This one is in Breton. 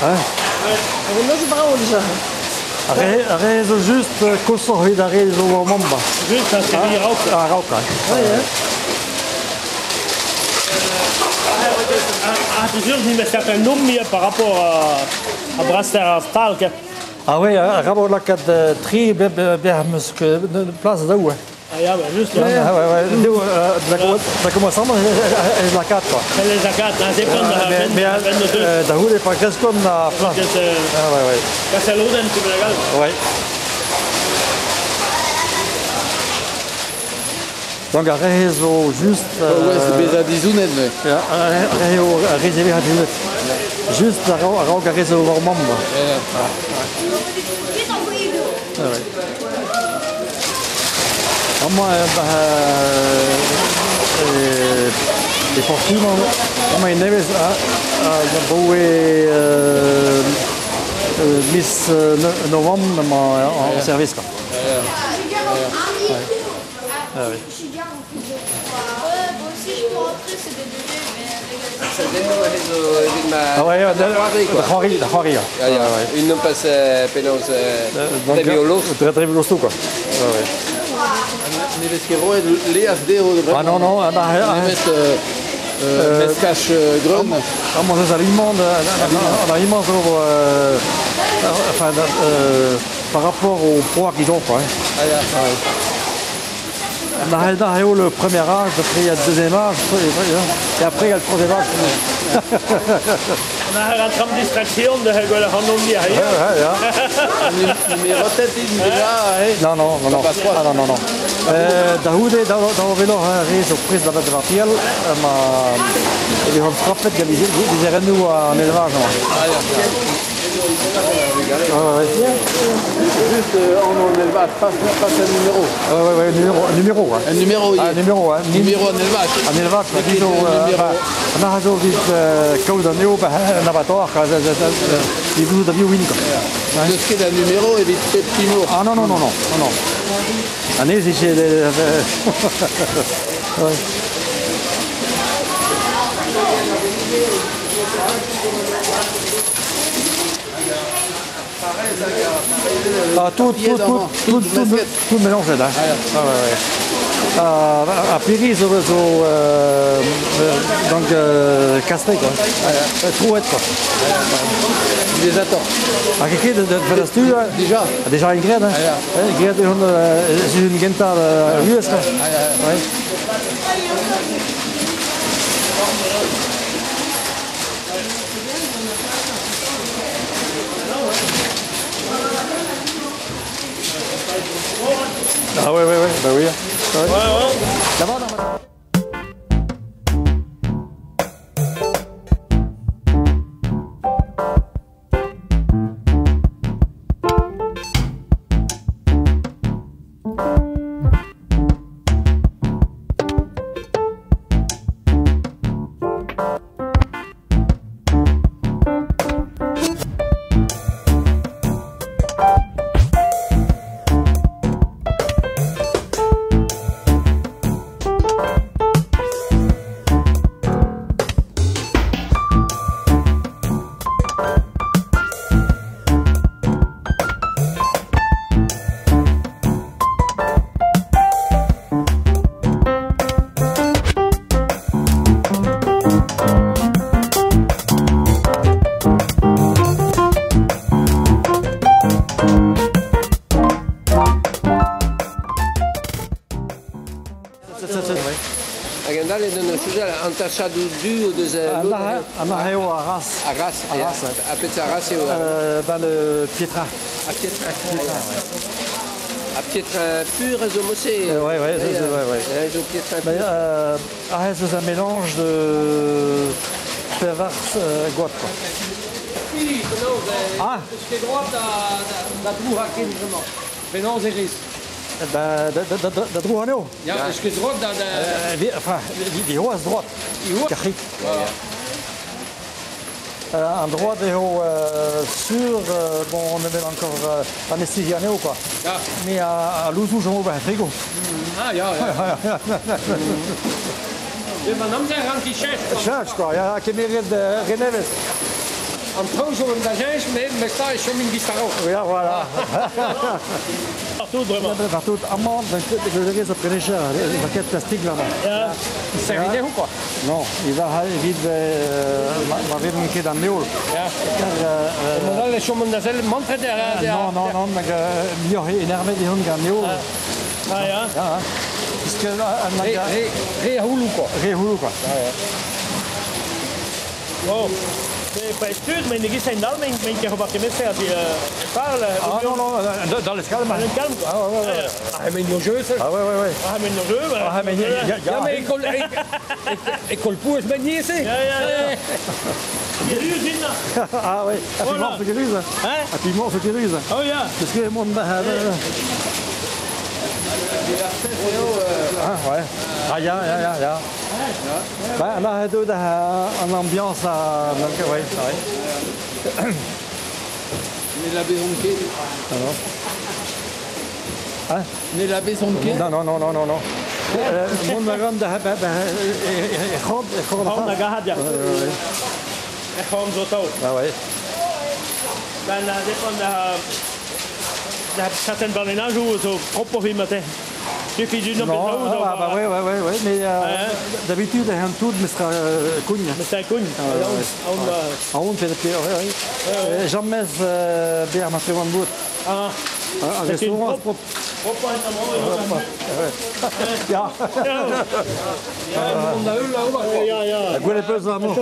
Hein? Hag brav dija. Ar re zo just koshoc'h evit ar re zo war mamm. Just, ar raok. Ar raok, ouais. Ah, niet met certain nom meer par rapport à Braster ar stal. Ah ouais, ar rabot lakaat tri ber meus plas daou. Ah ja, ben just. Ja, ouais, ouais. Da commençant, ez lakaat, quoi. Ez lakaat, c'est pas Mais da houde pa kreskon na plas. Ah ouais, ouais. Kasaloden, tu me la Ouais. Donc ar re zo just... Ouais, c'est beza dizounet, mais. Ar re zo ar re beza dizounet. Just ar raok ar re zo war mamm. Ah ouais. Amañ e fortunañ amañ nevez a boe mis novembre emañ en service quoi. Ouais. Ah oui. Ah ouais, da c'hoari, da c'hoari. Un non pas penaos drevi quoi. Ouais, ouais. Ne vez ket roet leaz dezho. Ah non, non, nemet meskaj greun. Amañ eus aliment, an aliment zo enfin par rapport au poids qu'ils ont quoi. Ah ya. Da eo le premier âge, après il y a le deuxième âge, et après il y a le troisième âge. On a un tram distraction de Ouais, ouais, Mais rotet déjà, Non, non, non, non. Ah, non, non, non. Da houde, da velo re zo prez da vat vartiel, ma e hon frappet gant lizerennoù an élevage. Ah, ya. Ouais, ouais. Juste en élevage, pas un numéro. Ouais, ouais, numéro. Ouais. Un numéro, oui. Un numéro, hein. Numéro en élevage. En élevage, an a zo vit kaout an eo, un abattoir, il vous da win, quoi. Deus ket un numéro evit pep timour. Ah non, non, non, non, non. An ez eo... Ouais. Ah, tout mélangé là. Ah, ouais, ouais. A Piri zo donc castré quoi. Trouette quoi. Déjà tort. Ah ket de la stu déjà. Déjà ingred hein. Ingred une genta rues quoi. Ouais. Ah ouais, ouais, ouais, bah oui. Ouais, ouais. D'abord, dans An tachadou du o deus An a eo a ras. A ras, a ras. A pet a ras eo. Ba le piétrin. A piétrin. A piétrin pur a zo mosse. Ouais, ouais, ouais, ouais. Zo piétrin pur. Ah, c'est un mélange de pervers goat, quoi. Ah. Ket droit da drouha ken vraiment. Penaos e rez. Da drouha anezho. Ya, eus ket droit da... Enfin, di hoaz droit. Kac'hik. Un droit eo sur, bon, on avait encore anesthésie anezho, quoi. Ya. Mais a louzou jomo ba frigo. Ah, ya, ya. Ma amzer ran ki chech. Chech, quoi. Ya, kemeret renevez. An traoù zo da cheñch, met memestra e chomint distaro. Ya, voilà. Partout, vraiment. Partout, amañ, da prenecher, paquet plastik warnañ. Ya. Servij dezho, quoi. Non, il va evit ma vezont ket an heol. Ya. Mod all e chomont da sell mantret er... Non, non, non, nag muioc'h enervet eo gant an heol. Ah, ya. Ya, puisque Re, re, re a houloù, quoi. Re houloù, quoi. Bon. C'est pas sûr, mais ne ket dal, mais mais ket ober kement-se a parle. Ah non, non, dans le calme. Dans le calme, quoi. Ah ouais, ouais, ouais. Ah, mais no jeu, ça. Ah ouais, ouais, ouais. Ah, mais no jeu, bah. Ah, mais ya, ya, Ya, mais école, école pouez mais c'est. Ya, ya, ya. Geruz int. Ah ouais, ah puis mort, Geruz. Hein? Ah puis mort, Geruz. Oh, ya. Parce que mon... Ah ouais. Ah ya, ya, ya, ya. Bah, là, il y a une ambiance à... Ouais, ouais. Ne la ket. Non, non. Hein? Ne la ket. Non, non, non, non, non, non. Mont a ran da... E c'horn, e c'horn. C'horn hag ahad, ya. E c'horn zo tao. Ah ouais. Ben, la dépend da... Da certaines balenajoù zo propoc'h matin. Suffit d'une Non, ah, bah ouais, ouais, ouais, ouais, mais d'habitude, il y a un tout, mais ce sera kougn. Mais c'est un kougn. Aon, pe, ouais, ouais. Jamais ber ma trevan bout. Ah. Un restaurant propre. Propre, Ya. Ya, Ya, ya. Gwelet peus amañ.